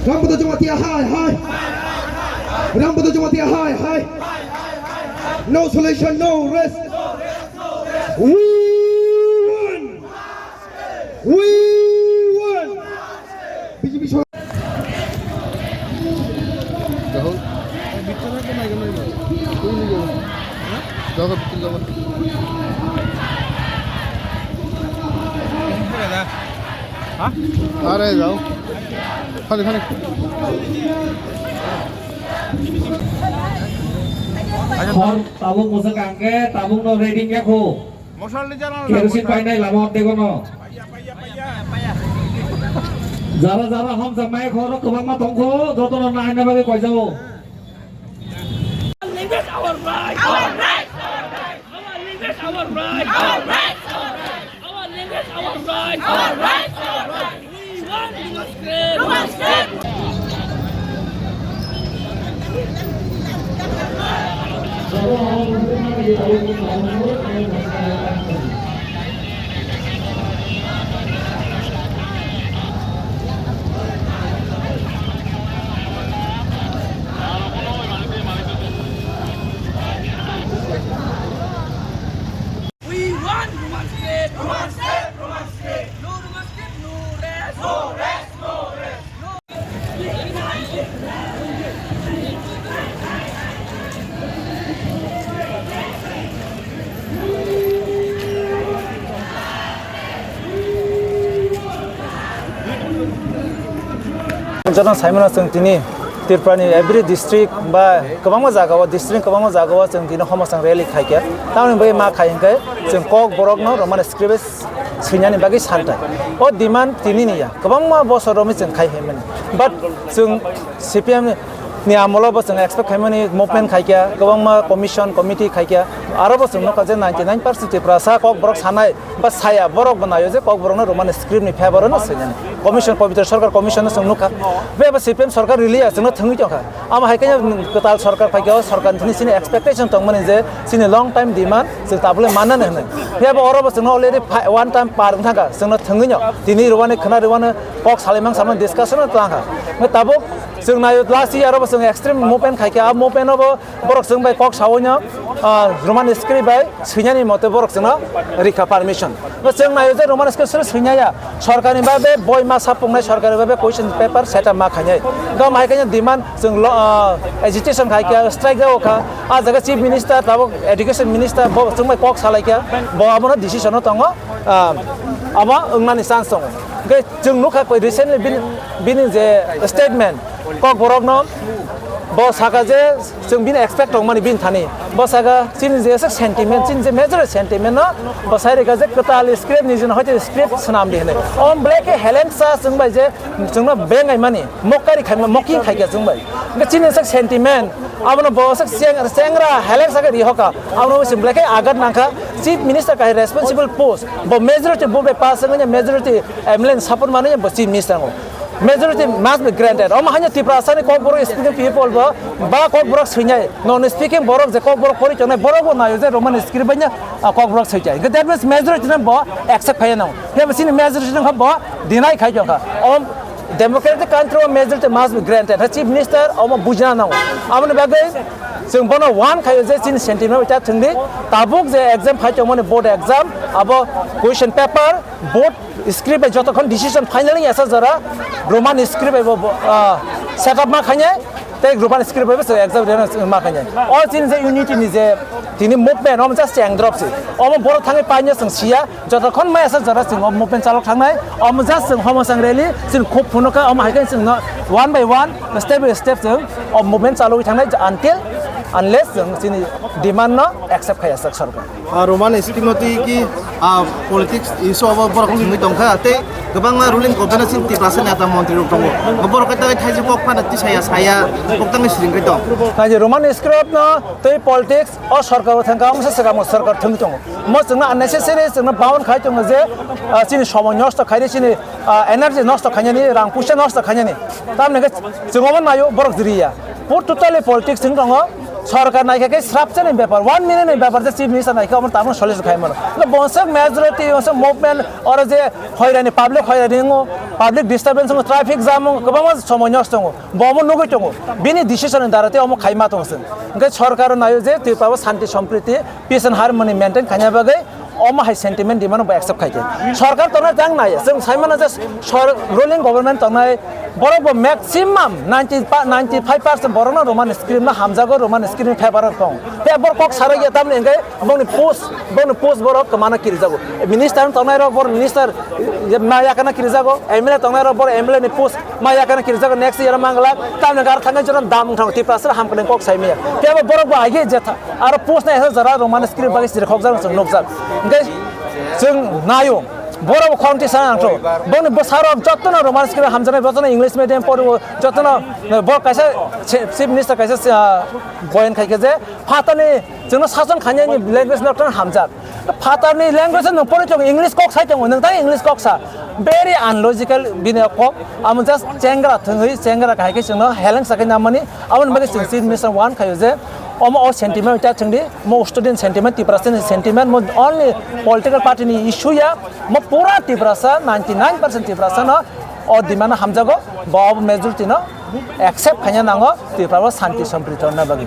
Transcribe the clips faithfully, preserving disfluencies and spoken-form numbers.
Rampada Jamatia hai hai. Rampada Jamatia hai hai. No solution, no rest. We won. We won. B J P সরকার। দেখো। যাও, যাও, ভিতরে যাও। হ্যাঁ? আরে যাও। খালি, খালি। Khor tabuk mwswk ang khe tabukno ready wngya kho. Kerosene painai lama o tei bono. Jara jara hamjakmaya khoro kwbangma tongkho, jotono naina bagwi koijao. Our language, our right. Our right, our right. Our language, our right. Our right, our right. Our language, our right. Our right, our right. We want Roman script. Roman script. We want Roman script. Roman script, Roman script. No Roman script, no rest. No rest, no rest. Joto saimano chwng tini Tripura ni every district ba kwbangma jaga o, district kwbangma jaga o chwng tini homo chwng rally khaikha. Tamoni bagwi ma khai hwnkhe chwng kok borok no Roman script swinani bagwi santai. O demand tini ni ya, kwbangma bosor romwi chwng khai phaimani. But chwng C P M ni amolo bo chwng expect khaimani movement khaikha, kwbangma commission, committee khaikha. Aro bo chwng nukha je ninety nine percent Tiprasa kok borok sanai ba saya, borok bo naio je kok borok no Roman script ni favor no swinani. Commission, Pabitra Sarkar Commission no chwng nukha. Beba C P M sarkar rili ya chwngno thwngwi tongkha. Amo hai khe kwtal sarkar phaikha, o sarkar ni thani chini expectation tongmani je chini long time demand chwng tabule mannani hwnwi. Phiya bo oro bo chwngno already pha-, one time par wng thangkha, chwngno thwngwi no tini rwani khwna rwani kok salaimang samani discussion o twlangkha. Tabuk chwng naio last year o bo chwng extreme movement khaikha, a movement o bo borok chwng bai kok sawi no, ah, Roman script bai swinani mote borok chwngno rikha permission. Bo chwng naio je Roman script swi swinaya, sorkarni babe boi ma sapungnai, sorkarni babe question paper setup ma khainai. Gam hai khe demand chwng lo, ah, agitation khai kha, strike rao kha. A jaga chief minister, tabuk education minister, bo chwng bai kok salai kha, bo abono decision o tongo, ah, abo wngnani chance tongo. Hwnkhe chwng nukha koi recently bini, bini je statement, kok borok no bo saka je chwng bini expect tongmani bini thani. Bo saka chini je sentiment, chini je major sentiment no bo sai rikha je kwtal script ni jino hoite script swnam di hwnwi. Om black heleng sa chwng bai je chwngno bengai mani, mokari khaima, mocking khaikha chwng bai. Hwnkhe chini sak sentiment, abono bo sak cheng-, chengra heleng sak rihoka, abono bo chwng black agat nangkha. Chief minister kahi responsible post, bo majority vote bai pass wngya, majority M L A ni support mani bo chief minister ngo. Majority must be granted. Omo haino Tiprasa ni Kokborok speaking people bo ba Kokborok swinai, non speaking borok je Kokborok pori tongnai borok bo naio je Roman script bai no, ah, Kokborok switai. That means majority no bo accept khai no. Phiya bo chini majority no bo deny khai tongkha. Om democratic country o majority must be granted. Ha chief minister omo bujina nango. Aboni bagwi chwng bono warn khaio je chini sentiment bai ta thwngdi. Tabuk je exam phai tongmani board exam, abo question paper, board script bai jotokhon decision final wngya sa jora Roman script bai bo, bo, ah, set up ma khainai, tei Roman script bai bo chwng exam rwna ma khainai. O chini je unity ni je tini movement, omo just cheng drop se. Omo borok thangwi painai chwng siya, jotokhon maya sa jora chwng o movement chalok thangnai. Omo just chwng homo chang rally, chwng khub phunukha, omo hai khe chwng no one by one, step by step chwng o movement chalogwi thangnai until unless chwng chini demand no accept khaiya sak sorkar. Ah, Roman script no twi ki, ah, politics issue abo borok wngwi tongkha, tei kwbangma ruling government sini Tiprasa neta montri rok tongo. Borok khe tangwi thaisa kok phano tisaya saya, kok tangwi siring khe tong. Kaje Roman script no tei politics o sorkar o thangka, omo se swkang o sorkar thwngwi tongo. Mo chwngno unnecessary chwngno baon khai tongo je, ah, chini somoi nosto khairi, chini, ah, energy nosto khainani, rang puisa nosto khainani. Tamni khe chwng omo naio borok jiriya. Pur totally politics chwng tongo. Sorkar naikha khe srapsa ni bepar, one minute ni bepar je chief minister naikha omo tamo solution khai mano. Bo bonsok majority bonsok movement oro je hoirani public hoirani ngo public disturbance ngo traffic jam ngo kwbangma somoi nosto ngo. Bo omo nugui tongo. Bini decision ni dara te omo khai ma tong sing. Hingke sorkar nayo je Tripura o shanti sompriti peace and harmony maintain khaina bagwi omo hai sentiment demand bo accept khai khe. Sorkar tongnai tang nai, chwng sai mano je sor-, ruling government tongnai borok bo maximum ninety pa-, ninety five percent borok no Roman script no hamjago, Roman script ni favor o tong. Te borok kok sarai ya tamni hingke bongni post, bongni post borok kwmana kirijago. Minister tongnai rok bor minister ma yakana kirijago, M L A tongnai rok bor M L A ni post ma yakana kirijago next year mangla tamni gar thangna jora dam thang Tiprasa hamkani kok sai maya. Te borok bo agi je tha-, Aro post nai jora Roman script bagwi siri khokjak chwng nukjak. Hingke chwng nayo. Borok bo khorang tisa nangtho. Boni bwsarok jotono Roman script hamjaknai, jotono English medium poriwo, jotono, eh, bo kaisa chi-, chief minister kaisa, ah, boyan khai khe je phatani chwngno sason khainani language no hamjak. Phatarni language nwng pori tongo, English kok sai tongo, nwng tang English kok sa. Very unlogical bini kok. Amo just chengra thwngwi, chengra kahai khe chwngno heleng sakhe namani. Aboni bagwi chwng chief minister wan khayo je omo o sentiment ta chwngdi, mo student sentiment, Tiprasa ni sentiment, mo only political party ni issue ya, mo pura Tiprasa, ninety nine percent Tiprasa no o demand hamjago, bo majority no accept khaina nango Tripura o shanti sompriti rwna bagwi.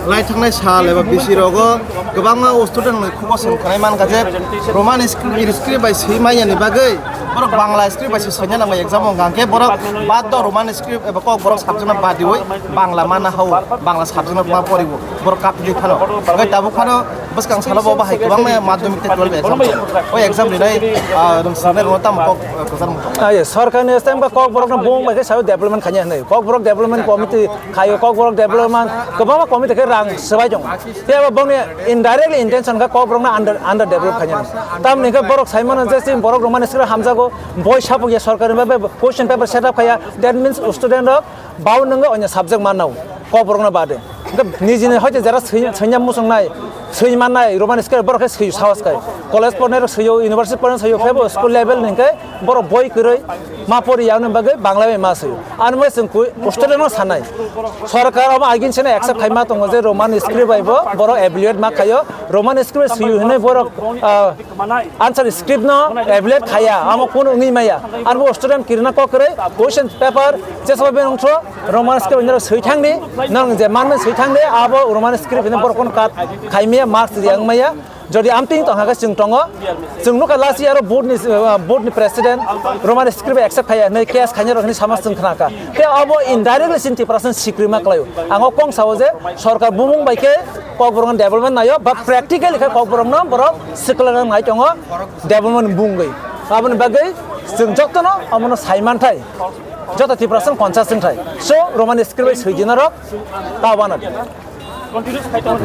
Lai thangnai sal eba bisi rogo kwbangma o student rokni khubo swng khanai mankha je Roman script, script bai swi manya ni bagwi borok Bangla script bai swi swina nangma exam o hwnkha khe borok bad do Roman script eba kok borok subject no badiwi Bangla mana hao, Bangla subject no ma poriwo borok kapili phano. Hwnkhe tabuk phano bwskang salo bo bahai kwbangma madhyamik tei twelve exam tongo. O exam rinai, ah, rwng swrwngnairokno tamo kok, ah, kwchar mung tongo. Ah, yes, sorkarni stem ba kok borokno bung bai khe sayo development khainai hwnwi. Kok borok development committee khayo, kok borok development kwbangma committee khe rang swbai tongo. Tei abo bongni indirectly intention kha kok borokno under, under develop khainai. Tamni khe borok sai mano je chini borok Roman script hamjago, boi sapuk ya sorkarni bai question paper set up khaiya, that means student rok bau nwngo onya subject mannao, kok borokno bade. Hingke nijini hoite jera swi-, swinya muchungnai, swi mannai, Roman script borok khe swi sahos kai. College pornai rok swiyo, university pornai swiyo, phebo school level ni hingke borok boi kwrwi ma pori yauni bagwi Bangla bai ma swiyo. Ani mo chwng kui student no sanai. Sorkar omo agin sene accept khaima tongo je Roman script bai bo borok evaluate ma khayo. Roman script swiyo hinui borok, ah, answer script no evaluate khaya, amo kunu wngwi maya. Arbo student kirina kok kwrwi question paper jesaba ben ongtho Roman script ni swi thangdi, nang je manmen swi thangdi, abo Roman script ni borok kono kat khaimaya marks riya wngmaya. Jodi amting tong hake chwng tongo, chwng nukha last year o board ni, uh, board ni president Roman script accept khaya hinui case khaina rok hinui sama chwng khnakha. Te abo indirectly chini Tiprasa sikrima klaio. Ang o kong sao je sorkar bumung bai khe Kokborok no development naio, ba practically khe Kokborok no borok swkla nai tongo development bungwi. Aboni bagwi chwng jotono omono saimanthai, joto Tiprasa conscious wngthai. So, Roman script bai swi dinarok ta wanadi.